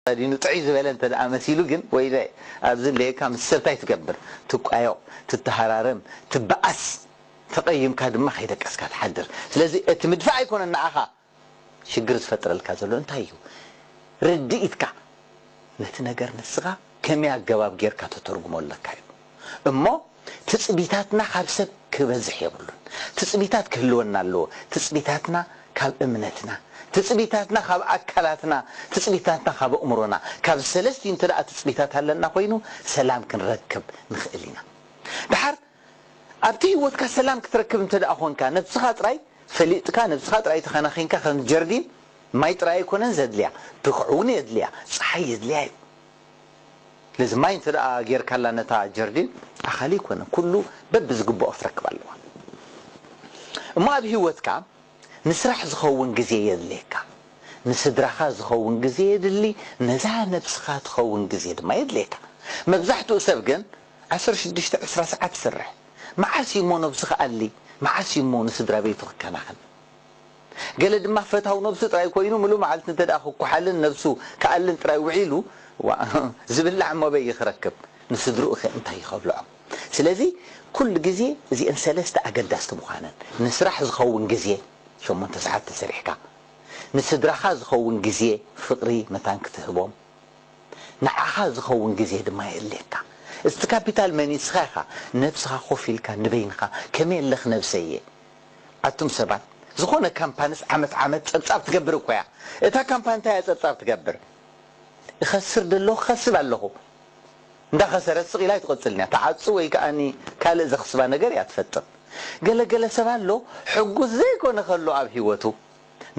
ዲኑ ጥዕይ ዝበለ እንተ ደኣ መሲሉ ግን፣ ወይ ኣብዚ ለየካ ምስ ሰብ እንታይ ትገብር? ትቋየቕ፣ ትተሃራረም፣ ትበኣስ፣ ተቐይምካ ድማ ከይደቀስካ ትሓድር። ስለዚ እቲ ምድፋእ ኣይኮነን ንዓኻ ሽግር ዝፈጥረልካ ዘሎ፣ እንታይ እዩ? ርድኢትካ ነቲ ነገር ንስኻ ከመይ ኣገባብ ጌርካ ተተርጉሞ ኣለካ እዩ። እሞ ትጽቢታትና ካብ ሰብ ክበዝሕ የብሉን። ትጽቢታት ክህልወና ኣለዎ። ትጽቢታትና ካብ እምነትና፣ ትጽቢታትና ካብ ኣካላትና፣ ትጽቢታትና ካብ ኣእምሮና፣ ካብ ሰለስቲኡ እንተ ደኣ ትጽቢታት ኣለና ኮይኑ ሰላም ክንረክብ ንኽእል ኢና። ድሓር ኣብቲ ህይወትካ ሰላም ክትረክብ እንተ ደኣ ኾንካ፣ ነብስኻ ጥራይ ፈሊጥካ፣ ነብስኻ ጥራይ ተኸናኺንካ፣ ከም ጀርዲን ማይ ጥራይ ኣይኮነን ዘድልያ፣ ብኽዕ እውን የድልያ፣ ጸሓይ የድልያ እዩ። ስለዚ ማይ እንተ ደኣ ጌርካላ ነታ ጀርዲን፣ ኣኻሊ ኣይኮነን፣ ኩሉ በብዝግብኦ ክትረክብ ኣለዋ። እሞ ኣብ ህይወትካ ንስራሕ ዝኸውን ግዜ የድልየካ፣ ንስድራኻ ዝኸውን ግዜ የድሊ፣ ነዛ ነብስኻ ትኸውን ግዜ ድማ የድልየካ። መብዛሕትኡ ሰብ ግን ዓሰርተ ሽዱሽተ ዕስራ ሰዓት ይሰርሕ። መዓስ እዩ እሞ ነብሱ ክኣሊ? መዓስ እዩ እሞ ንስድራ ቤቱ ክከናኸን? ገለ ድማ ፈታው ነብሱ ጥራይ ኮይኑ፣ ምሉእ መዓልቲ እንተ ደኣ ክኳሓልን ነብሱ ክኣልን ጥራይ ውዒሉ፣ ዋ፣ ዝብላዕ እሞ ኣበይ ክረክብ? ንስድርኡ ከ እንታይ ይኸብልዖም? ስለዚ ኩሉ ግዜ እዚአን ሰለስተ ኣገዳስቲ ምዃነን፣ ንስራሕ ዝኸውን ግዜ፣ ሸሞንተ ሰዓት ተሰሪሕካ፣ ንስድራኻ ዝኸውን ግዜ፣ ፍቕሪ መታን ክትህቦም፣ ንዓኻ ዝኸውን ግዜ ድማ የድልየካ። እቲ ካፒታል መኒ ንስኻ ኢኻ። ነብስኻ ኮፍ ኢልካ ንበይንኻ፣ ከመይ ኣለኽ ነብሰየ? ኣቱም ሰባት፣ ዝኾነ ካምፓንስ ዓመት ዓመት ጸብጻብ ትገብር እኮ እያ። እታ ካምፓኒ እንታይ እያ ጸብጻብ ትገብር? እኸስር ዶ ኣለኹ? ክኸስብ ኣለኹ። እንዳኸሰረት ስቕ ኢላ ኣይትቕጽልን እያ። ትዓጹ ወይ ከኣኒ ካልእ ዘኽስባ ነገር እያ ትፈጥር። ገለ ገለ ሰብ ኣሎ፣ ሕጉስ ዘይኮነ ከሎ ኣብ ህይወቱ፣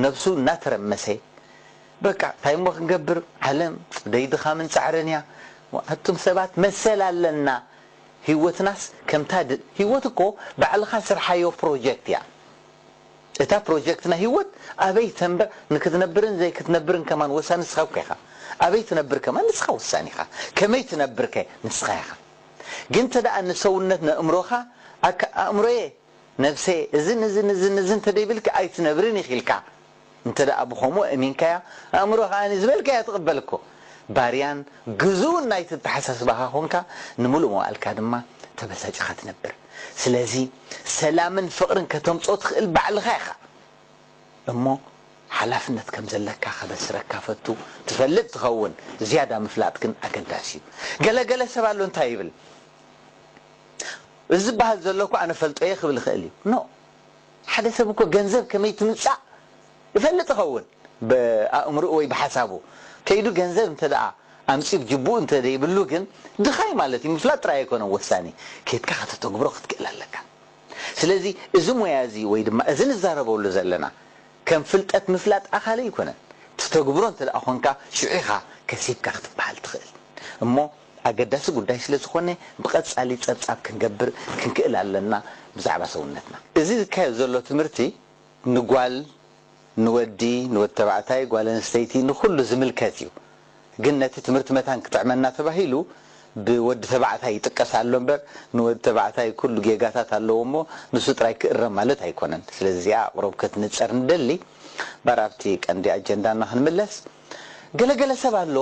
ነብሱ እናተረመሰ፣ በቃ እንታይ እሞ ክንገብር፣ ዓለም ደይ ድኻምን ጻዕርን እያ። ኣቱም ሰባት፣ መሰል ኣለና። ህይወትናስ ከምታ ድ-፣ ህይወት እኮ ባዕልኻ ስርሓዮ ፕሮጀክት እያ። እታ ፕሮጀክት ናይ ህይወት ኣበይ ተንብር፣ ንክትነብርን ዘይክትነብርን ከማን ወሳኒ ንስኻ እኮ ኢኻ። ኣበይ ትነብር ከማን ንስኻ ወሳኒ ኢኻ። ከመይ ትነብር ከ ንስኻ ኢኻ። ግን እንተ ደኣ ንሰውነት፣ ነእምሮኻ፣ ኣካ-፣ ኣእምሮየ፣ ነብሰየ፣ እዝን እዝን እዝን እዝን እንተ ደይብልኪ ኣይትነብርን ኢኺ ኢልካ፣ እንተ ደኣ ብኸምኡ እሚንካያ፣ ኣእምሮ ከኣ ዝበልካያ ትቕበል እኮ። ባርያን ግዙእን ናይቲ ኣተሓሳስባኻ ኾንካ፣ ንምሉእ መዋእልካ ድማ ተበሳጭኻ ትነብር። ስለዚ ሰላምን ፍቕርን ከተምጽኦ ትኽእል ባዕልኻ ኢኻ። እሞ ሓላፍነት ከም ዘለካ ከበስረካ ፈቱ። ትፈልጥ ትኸውን። ዝያዳ ምፍላጥ ግን ኣገዳሲ እዩ። ገለ ገለ ሰብ ኣሎ እንታይ ይብል? እዚ ዝበሃል ዘሎ እኮ ኣነ ፈልጦ እየ ክብል ይኽእል እዩ። ኖ። ሓደ ሰብ እኮ ገንዘብ ከመይ ትምጻእ ይፈልጥ ይኸውን። ብኣእምሮኡ ወይ ብሓሳቡ ከይዱ ገንዘብ እንተ ደኣ ኣምጺኡ ብጅቡኡ እንተ ደይብሉ ግን ድኻይ ማለት እዩ። ምፍላጥ ጥራይ ኣይኮነን ወሳኒ። ኬድካ ከተተግብሮ ክትክእል ኣለካ። ስለዚ እዚ ሞያ እዚ ወይ ድማ እዚ ንዛረበሉ ዘለና ከም ፍልጠት ምፍላጥ ኣኻሊ ኣይኮነን። ትተግብሮ እንተ ደኣ ኾንካ ሽዑ ኢኻ ከሲብካ ክትበሃል ትኽእል። እሞ ኣገዳሲ ጉዳይ ስለ ዝኾነ ብቐጻሊ ጸብጻብ ክንገብር ክንክእል ኣለና ብዛዕባ ሰውነትና። እዚ ዝካየድ ዘሎ ትምህርቲ ንጓል፣ ንወዲ፣ ንወዲ ተባዕታይ፣ ጓል ኣንስተይቲ፣ ንኹሉ ዝምልከት እዩ። ግን ነቲ ትምህርቲ መታን ክጥዕመና ተባሂሉ ብወዲ ተባዕታይ ይጥቀስ ኣሎ እምበር፣ ንወዲ ተባዕታይ ኩሉ ጌጋታት ኣለዎ እሞ ንሱ ጥራይ ክእረም ማለት ኣይኮነን። ስለዚ እዚኣ ቁሩብ ክትንጸር ንደሊ። እምበር ኣብቲ ቀንዲ ኣጀንዳና ክንምለስ፣ ገለገለ ሰብ ኣሎ፣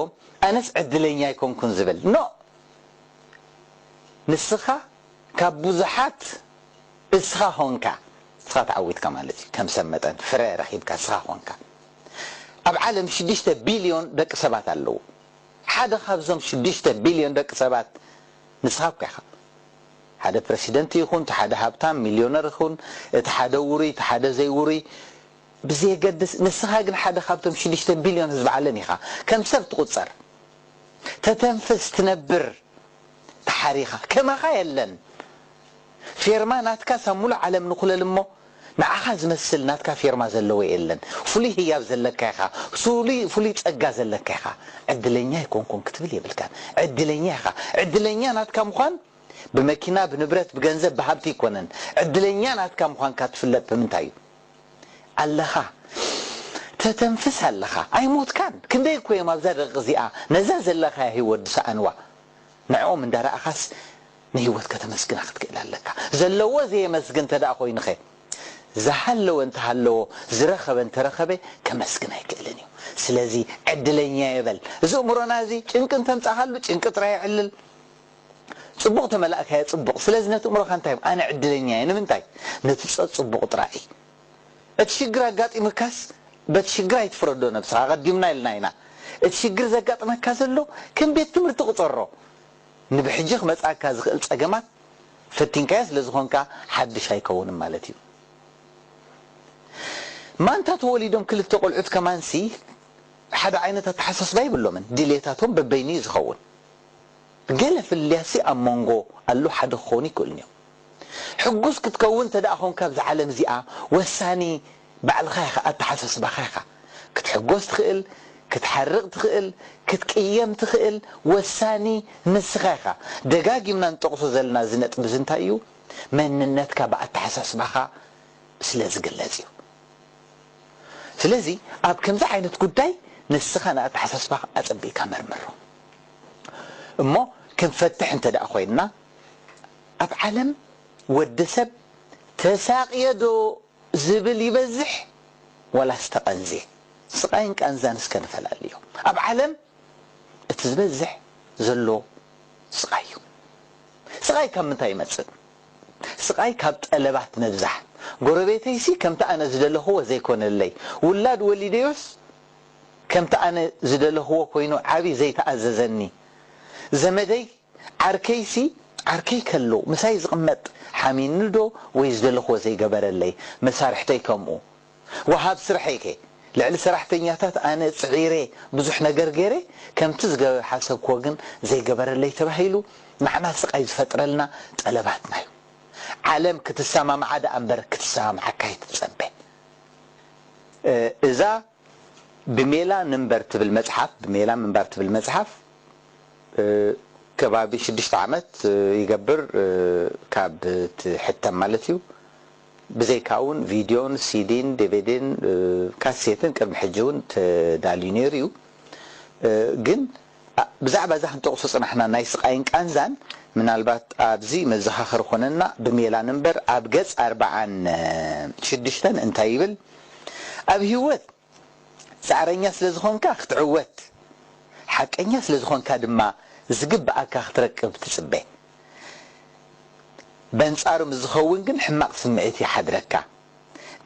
ኣነስ ዕድለኛ ኣይኮንኩን ዝብል። ኖ! ንስኻ ካብ ብዙሓት እስኻ ኾንካ፣ እስኻ ተዓዊትካ ማለት እዩ። ከም ሰብ መጠን ፍረ ረኺብካ እስኻ ኾንካ። ኣብ ዓለም ሽዱሽተ ቢልዮን ደቂ ሰባት ኣለዉ። ሓደ ካብዞም ሽዱሽተ ቢልዮን ደቂ ሰባት ንስኻ እኮ ኢኻ። ሓደ ፕረሲደንት ይኹን፣ እቲ ሓደ ሃብታም ሚልዮነር ይኹን፣ እቲ ሓደ ውሩይ፣ እቲ ሓደ ዘይውሩይ፣ ብዘየገድስ፣ ንስኻ ግን ሓደ ካብቶም ሽዱሽተ ቢልዮን ህዝቢ ዓለም ኢኻ። ከም ሰብ ትቑጸር። ተተንፍስ፣ ትነብር፣ ተሓሪኻ። ከማኻ የለን። ፌርማ ናትካ ሳብ ሙሉእ ዓለም ንኹለል እሞ፣ ንዓኻ ዝመስል ናትካ ፌርማ ዘለዎ የለን። ፍሉይ ህያብ ዘለካ ኢኻ። ፍሉይ፣ ፍሉይ ጸጋ ዘለካ ኢኻ። ዕድለኛ ኣይኮንኩን ክትብል የብልካን። ዕድለኛ ኢኻ። ዕድለኛ ናትካ ምዃን ብመኪና፣ ብንብረት፣ ብገንዘብ፣ ብሃብቲ ኣይኮነን። ዕድለኛ ናትካ ምዃንካ ትፍለጥ ብምንታይ እዩ? ኣለኻ። ተተንፍስ ኣለኻ። ኣይሞትካን። ክንደይ እኮ እዮም ኣብዛ ደቂቕ እዚኣ ነዛ ዘለኻያ ህይወት ዝሰኣንዋ። ንዕኦም እንዳረኣኻስ ንህይወት ከተመስግና ክትክእል ኣለካ። ዘለዎ ዘየመስግን እንተ ደኣ ኮይኑኸ? ዝሃለወ እንተሃለዎ፣ ዝረኸበ እንተረኸበ፣ ከመስግን ኣይክእልን እዩ። ስለዚ ዕድለኛ እየ በል። እዚ እምሮና እዚ ጭንቂ እንተምጻኻሉ፣ ጭንቂ ጥራይ የዕልል። ጽቡቕ ተመላእካዮ፣ ጽቡቕ። ስለዚ ነቲ እምሮኻ እንታይ፣ ኣነ ዕድለኛ እየ። ንምንታይ? ነቲ ጸ-፣ ጽቡቕ ጥራይ። እቲ ሽግር ኣጋጢሙካስ፣ በቲ ሽግር ኣይትፍረዶ ነብስኻ፣ ኣቐዲምና ኢልና ኢና። እቲ ሽግር ዘጋጥመካ ዘሎ ከም ቤት ትምህርቲ ቁጸሮ። ንብሕጂ ክመጽኣካ ዝኽእል ጸገማት ፈቲንካዮ ስለ ዝኾንካ፣ ሓድሽ ኣይከውንን ማለት እዩ። ማንታ ተወሊዶም ክልተ ቆልዑት ከማንሲ ሓደ ዓይነት ኣተሓሳስባ ይብሎምን፣ ድሌታቶም በበይኑ እዩ ዝኸውን። ገለ ፍልልያሲ ኣብ መንጎ ኣሎ፣ ሓደ ክኸውን ይክእሉን እዮም። ሕጉስ ክትከውን እንተ ደኣ ኾንካ፣ ኣብዚ ዓለም እዚኣ ወሳኒ ባዕልኻ ኢኻ፣ ኣተሓሳስባኻ ኢኻ። ክትሕጎስ ትኽእል፣ ክትሓርቕ ትኽእል፣ ክትቅየም ትኽእል፣ ወሳኒ ንስኻ ኢኻ። ደጋጊምና ንጠቕሶ ዘለና እዚ ነጥቢ እዚ እንታይ እዩ? መንነትካ ብኣተሓሳስባኻ ስለ ዝግለጽ እዩ። ስለዚ ኣብ ከምዚ ዓይነት ጉዳይ ንስኻ ንኣተሓሳስባኻ ኣጸቢቕካ መርምሮ። እሞ ክንፈትሕ እንተ ደኣ ኮይንና፣ ኣብ ዓለም ወዲ ሰብ ተሳቕየ ዶ ዝብል ይበዝሕ ዋላስ ተቐንዜ? ስቓይን ቃንዛን እስከ ንፈላልዮ። ኣብ ዓለም እቲ ዝበዝሕ ዘሎ ስቓይ እዩ። ስቓይ ካብ ምንታይ ይመጽእ? ስቓይ ካብ ጠለባት ምብዛሕ። ጎረቤተይሲ ከምቲ ኣነ ዝደለኽዎ ዘይኮነለይ። ውላድ ወሊደዮስ ከምቲ ኣነ ዝደለኽዎ ኮይኑ ዓቢ ዘይተኣዘዘኒ። ዘመደይ፣ ዓርከይሲ፣ ዓርከይ ከሎ ምሳይ ዝቕመጥ ሓሚኒ ዶ ወይ ዝደለኽዎ ዘይገበረለይ? መሳርሕተይ ከምኡ። ወሃብ ስርሐይ ከ ልዕሊ ሰራሕተኛታት ኣነ ጽዒረ ብዙሕ ነገር ገይረ፣ ከምቲ ዝገ-፣ ሓሰብክዎ ግን ዘይገበረለይ ተባሂሉ ንዓና ስቓይ ዝፈጥረልና ጠለባትና እዩ። ዓለም ክትሰማምዓ ደኣ እምበር ክትሰማምዓካ ኣይትጸበ። እ፣ እዛ ብሜላ ንንበር ትብል መጽሓፍ፣ ብሜላ ምንባር ትብል መጽሓፍ፣ እ፣ ከባቢ ሽዱሽተ ዓመት፣ እ፣ ይገብር፣ እ፣ ካብ ትሕተም ማለት እዩ። ብዘይካ እውን ቪድዮን ሲዲን ዲቪዲን፣ እ፣ ካሴትን ቅድሚ ሕጂ እውን ተዳልዩ ነይሩ እዩ። እ፣ ግን፣ ኣ-፣ ብዛዕባ እዛ ክንጠቕሶ ጽናሕና ናይ ስቓይን ቃንዛን፣ ምናልባት ኣብዚ መዘኻኸሪ ኮነና ብሜላ ንንበር ኣብ ገጽ ኣርባዓን ሽዱሽተን እንታይ ይብል? ኣብ ህይወት ጻዕረኛ ስለ ዝኾንካ ክትዕወት፣ ሓቀኛ ስለ ዝኾንካ ድማ ዝግብኣካ ክትረክብ ትጽበ። በንጻሩ ምስ ዝኸውን ግን ሕማቕ ስምዒት ይሓድረካ።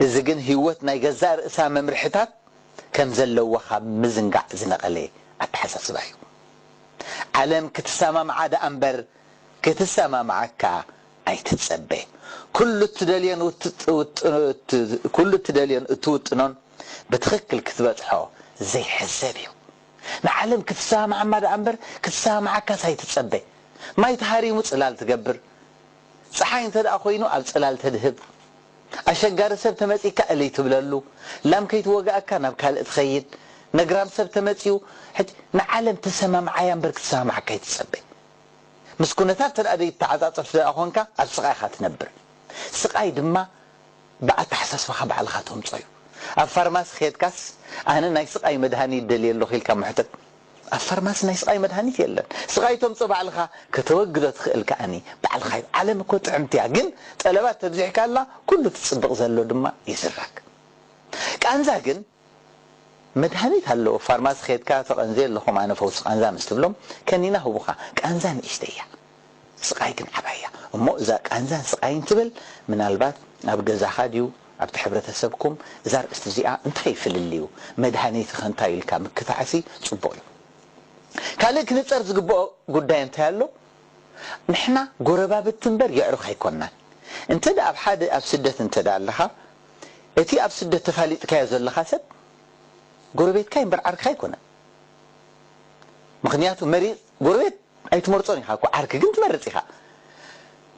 እዚ ግን ህይወት ናይ ገዛእ ርእሳ መምርሕታት ከም ዘለዋ ካብ ምዝንጋዕ ዝነቐለ ኣተሓሳስባ እዩ። ዓለም ክትሰማምዓ ደኣ እምበር ክትሰማምዓካ ኣይትጸበ። ኩሉ እትደልዮን ውት-፣ ውጥ-፣ እት-፣ ኩሉ እትደልዮን እትውጥኖን ብትኽክል ክትበጽሖ ዘይሕሰብ እዩ። ንዓለም ክትሰማምዓማ ደኣ እምበር ክትሰማምዓካስ ኣይትጸበ። ማይ ተሃሪሙ ጽላል ትገብር። ጸሓይ እንተ ደኣ ኮይኑ ኣብ ጽላል ተድህብ። ኣሸጋሪ ሰብ ተመጺካ እልይ ትብለሉ። ላም ከይትወግኣካ ናብ ካልእ ትኸይድ። ነግራም ሰብ ተመጺኡ፣ ሕጂ ንዓለም ተሰማምዓያ እምበር ክትሰማምዓካ ኣይትጸበ። ምስ ኩነታት እንተ ደኣ ዘይተዓጻጸፍ ደኣ ኾንካ ኣብ ስቓይ ኢኻ ትነብር። ስቓይ ድማ ብኣተሓሳስባኻ ባዕልኻ ተምጾ እዩ። ኣብ ፋርማሲ ከድካስ ኣነ ናይ ስቓይ መድሃኒት ደልየ ኣለኹ ኢልካ ምሕተት። ኣብ ፋርማሲ ናይ ስቓይ መድሃኒት የለን። ስቓይ ተምጾ ባዕልኻ ከተወግዶ ትኽእል ከኣኒ ባዕልኻ እዩ። ዓለም እኮ ጥዕምቲ እያ፣ ግን ጠለባት ተብዚሕካላ ኩሉ እቲ ጽብቕ ዘሎ ድማ ይስረግ። ቃንዛ ግን መድሃኒት ኣለዎ። ፋርማሲ ከድካ ተቐንዜ ኣለኹም ኣነ ፈውሲ ቃንዛ ምስ ትብሎም ከኒና ህቡኻ። ቃንዛ ንእሽተይ እያ፣ ስቓይ ግን ዓባይ እያ። እሞ እዛ ቃንዛን ስቓይን ትብል ምናልባት ኣብ ገዛኻ ድዩ ኣብቲ ሕብረተሰብኩም እዛ ኣርእስቲ እዚኣ እንታይ እዩ ፍልልዩ? መድሃኒትኸ እንታይ ኢልካ ምክታዕሲ ጽቡቕ እዩ። ካልእ ክንጸር ዝግብኦ ጉዳይ እንታይ ኣሎ? ንሕና ጎረባብቲ እምበር የዕሩኽ ኣይኮንናን። እንተ ደኣ ኣብ ሓደ ኣብ ስደት እንተ ደኣ ኣለኻ፣ እቲ ኣብ ስደት ተፋሊጥካዮ ዘለኻ ሰብ ጎረቤትካ እምበር ዓርክኻ ኣይኮነን። ምኽንያቱ መሪጽ-፣ ጎረቤት ኣይትመርጾን ኢኻ እኮ፣ ዓርኪ ግን ትመርጽ ኢኻ።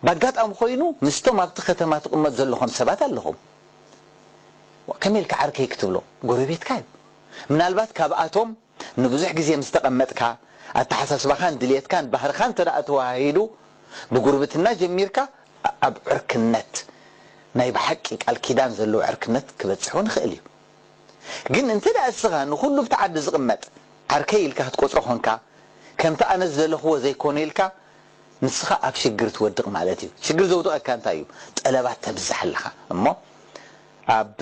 ብኣጋጣሚ ኮይኑ ምስቶም ኣብቲ ከተማ ትቕመጥ ዘለኹም ሰባት ኣለኹም። ከመይ ኢልካ ዓርከይ ክትብሎ? ጎረቤትካ እዩ። ምናልባት ካብኣቶም ንብዙሕ ግዜ ምስ ተቐመጥካ፣ ኣተሓሳስባኻን ድልየትካን ባህርኻን እንተ ደኣ ተወሃሂዱ፣ ብጉርብትና ጀሚርካ ኣ-፣ ኣብ ዕርክነት፣ ናይ ብሓቂ ቃል ኪዳን ዘለዎ ዕርክነት ክበጽሕ እውን ይኽእል እዩ። ግን እንተ ደኣ እስኻ ንኹሉ ኣብቲ ዓዲ ዝቕመጥ ዓርከይ ኢልካ ክትቆጽሮ ኾንካ፣ ከምቲ ኣነ ዝደለኽዎ ዘይኮነ ኢልካ፣ ንስኻ ኣብ ሽግር ትወድቕ ማለት እዩ። ሽግር ዘውድቐካ እንታይ እዩ? ጠለባት ተብዝሕ ኣለኻ። እሞ ኣብ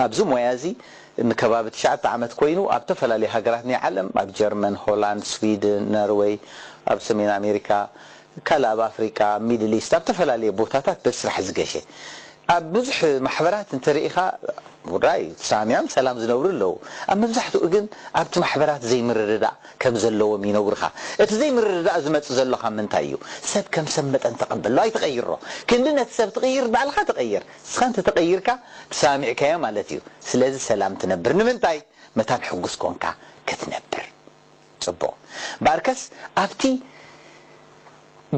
ኣብዚ ሞያ እዚ ንከባቢ ትሽዓተ ዓመት ኮይኑ ኣብ ዝተፈላለዩ ሃገራት ናይ ዓለም፣ ኣብ ጀርመን፣ ሆላንድ፣ ስዊድን፣ ነርወይ፣ ኣብ ሰሜን ኣሜሪካ፣ ካልእ ኣብ ኣፍሪቃ፣ ኣብ ሚድል ኢስት፣ ኣብ ተፈላለየ ቦታታት በቲ ስራሕ ዝገሸ። ኣብ ብዙሕ ማሕበራት እንተሪኢኻ ውራይ ተሰማሚዖም ሰላም ዝነብሩ ኣለዉ። ኣብ መብዛሕትኡ ግን ኣብቲ ማሕበራት ዘይምርድዳእ ከም ዘለዎም ይነግሩኻ። እቲ ዘይምርድዳእ ዝመጽእ ዘሎ ካብ ምንታይ እዩ? ሰብ ከም ሰብ መጠን ተቐበሎ ኣይትቐይሮ። ክንዲ ነቲ ሰብ ትቕይር ባዕልኻ ተቐይር። ንስኻ እንተ ተቐይርካ ተሰማሚዕካዮ ማለት እዩ። ስለዚ ሰላም ትነብር። ንምንታይ? መታን ሕጉስ ኮንካ ክትነብር። ጽቡቕ። እምበኣርከስ ኣብቲ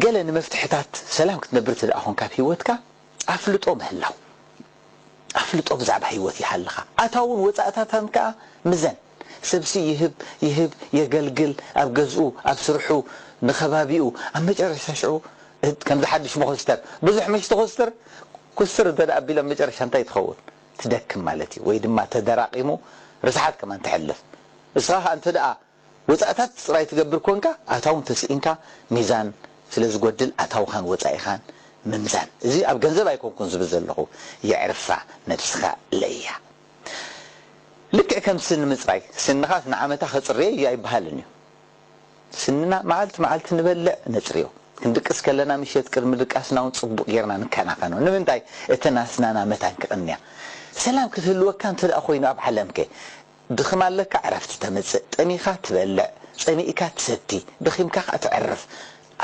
ገለ ንመፍትሕታት ሰላም ክትነብር ትደኣ ኾንካ ኣብ ህይወትካ ኣፍልጦ ምህላው። ኣፍልጦ ብዛዕባ ህይወት ይሃልኻ። ኣታውን ወጻእታታን ከኣ ምዘን። ሰብሲ ይህብ፣ ይህብ፣ የገልግል፣ ኣብ ገዝኡ፣ ኣብ ስርሑ፣ ንኸባቢኡ፣ ኣብ መጨረሻ ሽዑ ከምዚ ሓድሽ መኾስተር፣ ብዙሕ ምሽ ትኾስትር፣ ኩስትር እንተ ደኣ ኣቢሉ ኣብ መጨረሻ እንታይ ትኸውን? ትደክም ማለት እዩ። ወይ ድማ ተደራቒሙ ርስሓት ከማን ትሕልፍ። ንስኻ ከኣ እንተ ደኣ ወጻእታት ጥራይ ትገብር ኮንካ፣ ኣታውን ተስኢንካ ሚዛን ስለ ዝጎድል ኣታውኻን ወጻኢኻን ምምዛን። እዚ ኣብ ገንዘብ ኣይኮንኩን ዝብል ዘለኹ፣ የዕርፋ ነብስኻ ለያ። ልክዕ ከም ስኒ ምጽራይ፣ ስንኻስ ንዓመታ ከጽርየ እዩ ኣይበሃልን እዩ። ስንና መዓልቲ መዓልቲ ንበልዕ ነጽርዮ። ክንድቅስ ከለና ምሸት ቅድሚ ድቃስና እውን ጽቡቕ ጌርና ንከናኸኖ። ንምንታይ? እቲ ናስናና መታን ክቕንያ። ሰላም ክትህልወካ እንተ ደኣ ኮይኑ ኣብ ዓለምከ፣ ድኽም ኣለካ ዕረፍቲ ተምጽእ፣ ጠሚኻ ትበልዕ፣ ጸሚእካ ትሰቲ፣ ደኺምካ ከኣ ተዕርፍ።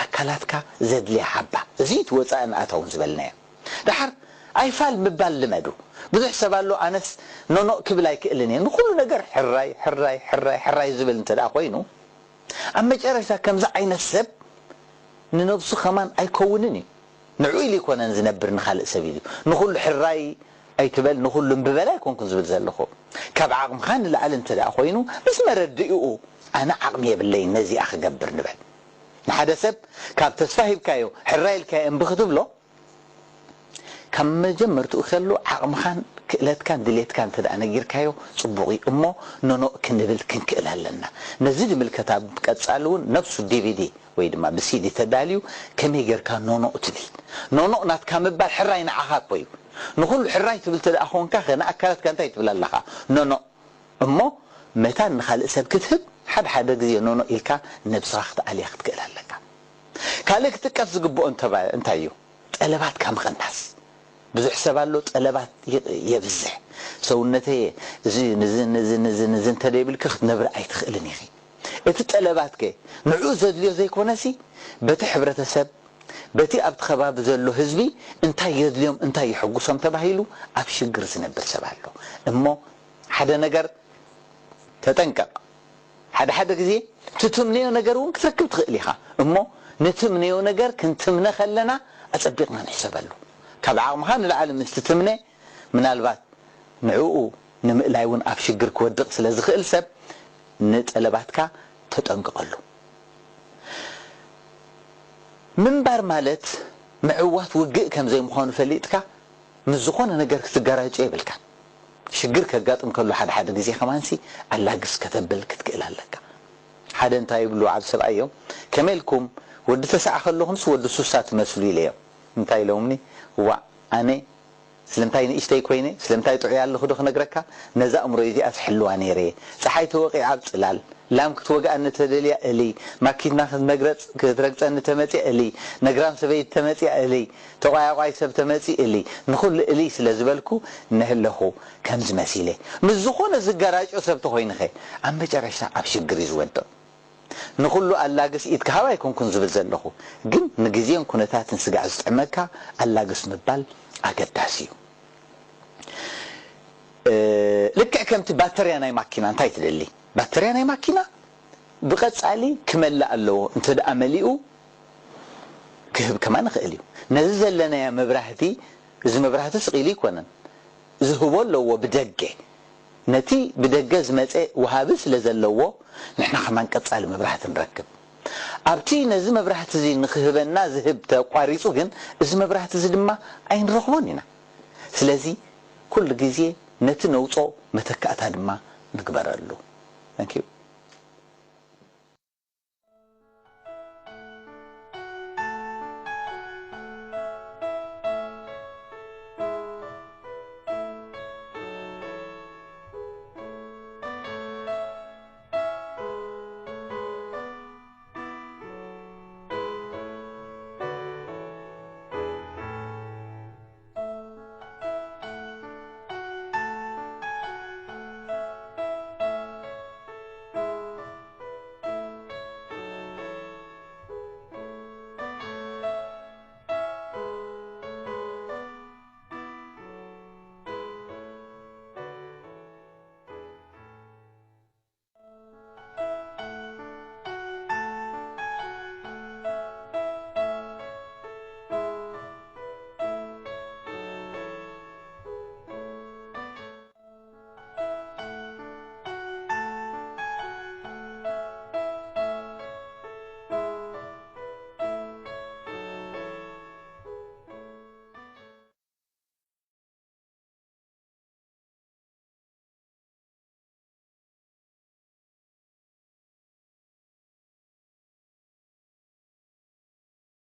ኣካላትካ ዘድልያ ሃባ። እዚ እቲ ወጻእን ኣታውን ዝበልናዮ። ደሓር ኣይፋል ምባል ልመዱ። ብዙሕ ሰብ ኣሎ፣ ኣነስ ኖኖእ ክብል ኣይክእልን እየ። ንኹሉ ነገር ሕራይ፣ ሕራይ፣ ሕራይ፣ ሕራይ ዝብል እንተ ደኣ ኮይኑ፣ ኣብ መጨረሻ ከምዚ ዓይነት ሰብ ንነብሱ ከማን ኣይከውንን እዩ። ንዕኡ ኢሉ ኣይኮነን ዝነብር፣ ንኻልእ ሰብ ኢሉ እዩ። ንኹሉ ሕራይ ኣይትበል፣ ንኹሉ እምቢ በል ኣይኮንኩን ዝብል ዘለኹ። ካብ ዓቕምኻ ንላዕሊ እንተ ደኣ ኮይኑ፣ ምስ መረድኢኡ፣ ኣነ ዓቕሚ የብለይን ነዚኣ ክገብር ንበል። ንሓደ ሰብ ካብ ተስፋ ሂብካዮ፣ ሕራይ ኢልካዮ እምቢ ክትብሎ፣ ካብ መጀመርትኡ ከሎ ዓቕምኻን ክእለትካን ድሌትካን እንተ ደኣ ነጊርካዮ ጽቡቕ እዩ እሞ፣ ኖኖእ ክንብል ክንክእል ኣለና። ነዚ ዝምልከት ኣብ ቀጻሊ እውን ነብሱ ዲቪዲ ወይ ድማ ብሲዲ ተዳልዩ ከመይ ጌርካ ኖኖእ ትብል። ኖኖእ ናትካ ምባል ሕራይ ንዓኻ እኮ እዩ። ንኹሉ ሕራይ ትብል እንተ ደኣ ኾንካ ኸ ንኣካላትካ እንታይ ትብል ኣለኻ? ኖኖእ። እሞ መታን ንኻልእ ሰብ ክትህብ ሓደ ሓደ ግዜ ኖኖእ ኢልካ ነብስኻ ክትኣልያ ክትክእል ኣለካ። ካልእ ክጥቀስ ዝግብኦ እንተባ-፣ እንታይ እዩ? ጠለባትካ ምቕናስ። ብዙሕ ሰብ ኣሎ ጠለባት ይ-፣ የብዝሕ። ሰውነተየ እዚ ንዝን ንዝን ንዝን ንዝን እንተ ደይብልኪ ክትነብሪ ኣይትኽእልን ኢኺ። እቲ ጠለባትከ ንዕኡ ዘድልዮ ዘይኮነሲ በቲ ሕብረተሰብ፣ በቲ ኣብቲ ከባቢ ዘሎ ህዝቢ እንታይ የድልዮም እንታይ የሐጉሶም ተባሂሉ ኣብ ሽግር ዝነብር ሰብ ኣሎ። እሞ ሓደ ነገር ተጠንቀቕ። ሓደ ሓደ ግዜ ትትምነዮ ነገር እውን ክትረክብ ትኽእል ኢኻ። እሞ ንትምነዮ ነገር ክንትምነ ከለና ኣጸቢቕና ንሕሰበሉ። ካብ ዓቕምኻ ንላዕሊ ምስ ትትምነ ምናልባት ንዕኡ ንምእላይ እውን ኣብ ሽግር ክወድቕ ስለ ዝኽእል ሰብ ንጠለባትካ ተጠንቅቐሉ። ምንባር ማለት ምዕዋት ውግእ ከም ዘይምዃኑ ፈሊጥካ ምስ ዝኾነ ነገር ክትገራጮ የብልካን። ሽግር ከጋጥም ከሎ ሓደ ሓደ ግዜ ከማንሲ ኣላግስ ከተብል ክትክእል ኣለካ። ሓደ እንታይ ይብሉ ዓብ ሰብኣዮም፣ ከመይ ኢልኩም ወዲ ተስዓ ከለኹምስ ወዲ ሱሳ ትመስሉ ኢለዮም። እንታይ ኢሎምኒ? ዋእ ኣነ ስለምንታይ ንእሽተይ ኮይነ ስለምንታይ ጥዑይ ኣለኹ ዶ ክነግረካ? ነዛ ኣእምሮይ እዚኣስ ሕልዋ ነይረ እየ። ጸሓይ ተወቒዓ ኣብ ጽላል፣ ላም ክትወግኣኒ ተደልያ እልይ፣ ማኪና ክትነግረጽ-፣ ክትረግጸኒ ተመጽያ እልይ፣ ነግራም ሰበይቲ ተመጽያ እልይ፣ ተቋያቋይ ሰብ ተመጺ እልይ፣ ንኹሉ እልይ ስለ ዝበልኩ ነህለኹ ከምዚ መሲለ። ምስ ዝኾነ ዝገራጮ ሰብ ተኾይኑኸ ኣብ መጨረሽታ ኣብ ሽግር እዩ ዝወድቕ። ንኹሉ ኣላግስ ኢድ ክሃብ ኣይኮንኩን ዝብል ዘለኹ፣ ግን ንግዜን ኩነታትን ስጋዕ ዝጥዕመካ ኣላግስ ምባል ኣገዳሲ እዩ። እ፣ ልክዕ ከምቲ ባተርያ ናይ ማኪና እንታይ ትደሊ? ባተርያ ናይ ማኪና ብቐጻሊ ክመልእ ኣለዎ። እንተ ደኣ መሊኡ ክህብ ከማን ይኽእል እዩ። ነዚ ዘለናዮ መብራህቲ፣ እዚ መብራህቲ ስቕ ኢሉ ኣይኮነን። ዝህቦ ኣለዎ ብደገ። ነቲ ብደገ ዝመጸ ወሃቢ ስለ ዘለዎ፣ ንሕና ከማን ቀጻሊ መብራህቲ ንረክብ። ኣብቲ ነዚ መብራህቲ እዚ ንኽህበና ዝህብ ተቋሪጹ ግን፣ እዚ መብራህቲ እዚ ድማ ኣይንረኽቦን ኢና። ስለዚ ኩሉ ግዜ ነቲ ነውጾ መተካእታ ድማ ንግበረሉ። Thank you።